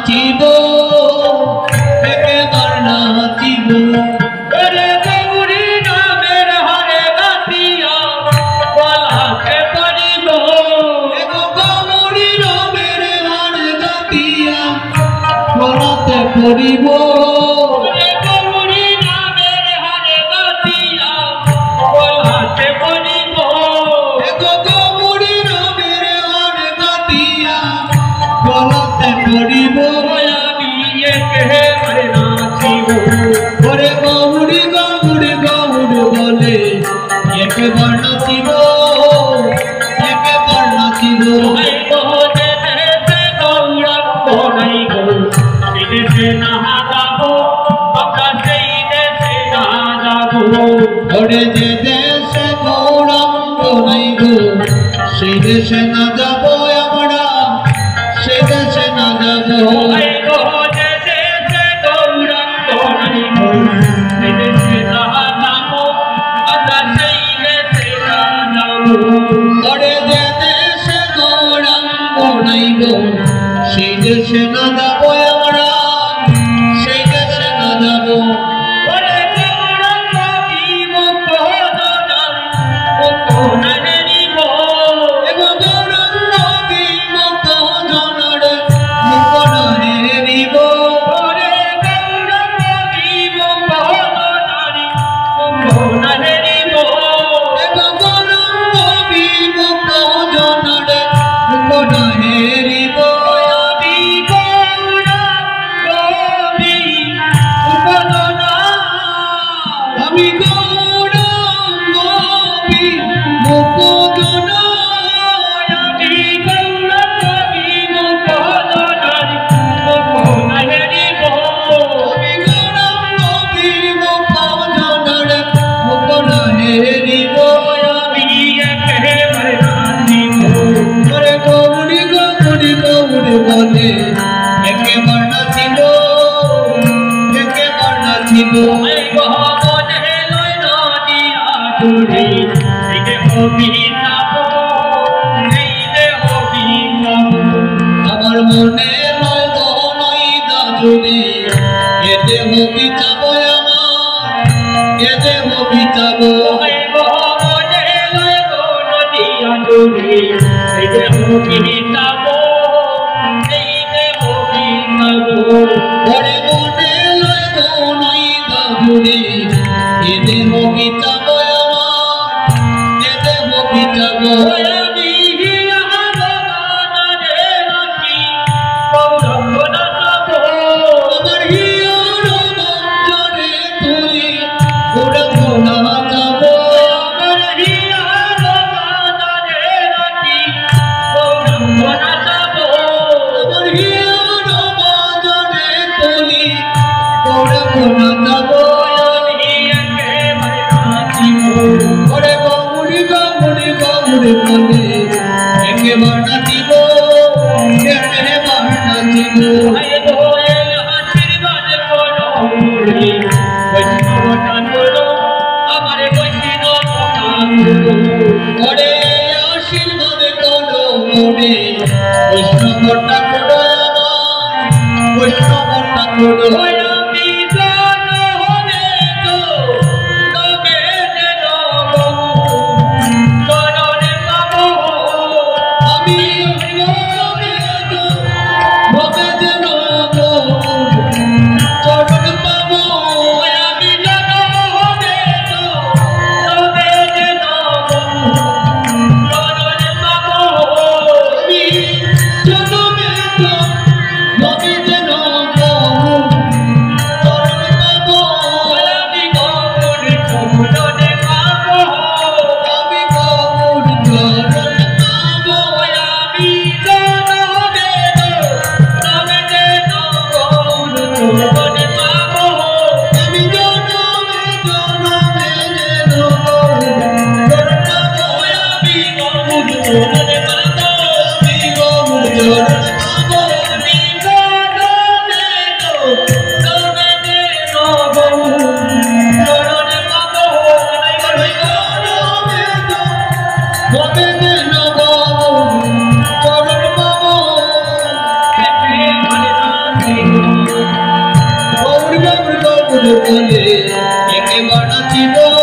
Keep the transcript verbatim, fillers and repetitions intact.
নাচিব, একেবার নাচিব। ওরে গৌরী নামের হারে গাতিয়া বলাতে পড়িব। এগো গৌরী নামের হারে গাতিয়া বলাতে পড়িব। ওরে গৌরী নামের হারে গাতিয়া বলাতে পড়িব। এগো গৌরী নামের হারে গাতিয়া বলাতে পড়িব। আমি একেবারে নাচিব। ওরে গৌরী, গৌরী, গৌরী বলে একেবার নাচিব, একেবার নাচিব। ওই গো যে দেশে গৌরাঙ্গ নাই গো, সেই দেশে না যাব, আমরা সেই দেশে না যাব। ওরে যে দেশে গৌরাঙ্গ নাই গো, সেই দেশে না যাব আমরা, সেই দেশে না যাব। ওই গো যে দেশে গৌরাঙ্গ নাই গো, সেই দেশে না যাব, আমরা সেই দেশে না যাব। ওরে যে দেশে গৌরাঙ্গ নাই গো, সেই দেশে না যাব আমরা, সেই দেশে না যাব। ওরে গৌরাঙ্গ বিমুখ জনার মুখ না হেরিব। এগো গৌরাঙ্গ বিমুখ জনার মুখ না হেরিব। ওরে গৌরাঙ্গ বিমুখ জনার মুখ না হেরিব। এগো গৌরাঙ্গ বিমুখ জনার মুখ না হেরিব। আমি গৌরাঙ্গ বিমুখ জনার আমি গৌরাঙ্গ বিমুখ জনার, আমি গৌরাঙ্গ বিমুখ জনার মুখ না হেরিব। আমি গৌরাঙ্গ বিমুখ জনার মুখ না হেরিব। আমি একেবারে নাচিব। ওরে গৌরী, গৌরী, গৌরী বলে একেবার নাচিব, একেবার নাচিব। ওই গহনে লই নদিয়া জুড়ি, এই দেহ বিচাব, এই দেহ বিচাব। আমার মনে লয় গো নদিয়া জুড়ি, এ দেহ বিচাব আমার, এ দেহ বিচাব। ওই গহনে লই গো নদিয়া জুড়ি, এই দেহ বিচাব, এই দেহ বিচাব। ওরে মনে লয় গো নদিয়া জুড়ি, এ দেহ বিচাব আমার, এ দেহ বিচাব। ওরে আমি হিয়া বাবা রে রাখি, গৌরাঙ্গ নাচাব। আমার হিয়ার বাবা রে তুলি, গৌরাঙ্গ নাচাব। আমার হিয়ার বাবা রে রাখি, গৌরাঙ্গ নাচাব। আমার হিয়ার বাবা রে তুলি, গৌরাঙ্গ নাচাব। আমি একেবারে নাচিব। ওরে গৌরী, গৌরী, গৌরী বলে একেবার নাচিব, একেবার নাচিব। ওরে আশীর্বাদ করো, বৈষ্ণব ঠাকুর, আমার বৈষ্ণব ঠাকুর। ওরে আশীর্বাদ করো, বৈষ্ণব ঠাকুর আমার, বৈষ্ণব ঠাকুর। ওরে আমি জন হলে তো তবে যেন চরণে পাবো। আমি গৌর গৌর গৌর বলে, একে বাড়াচ্ছি গো।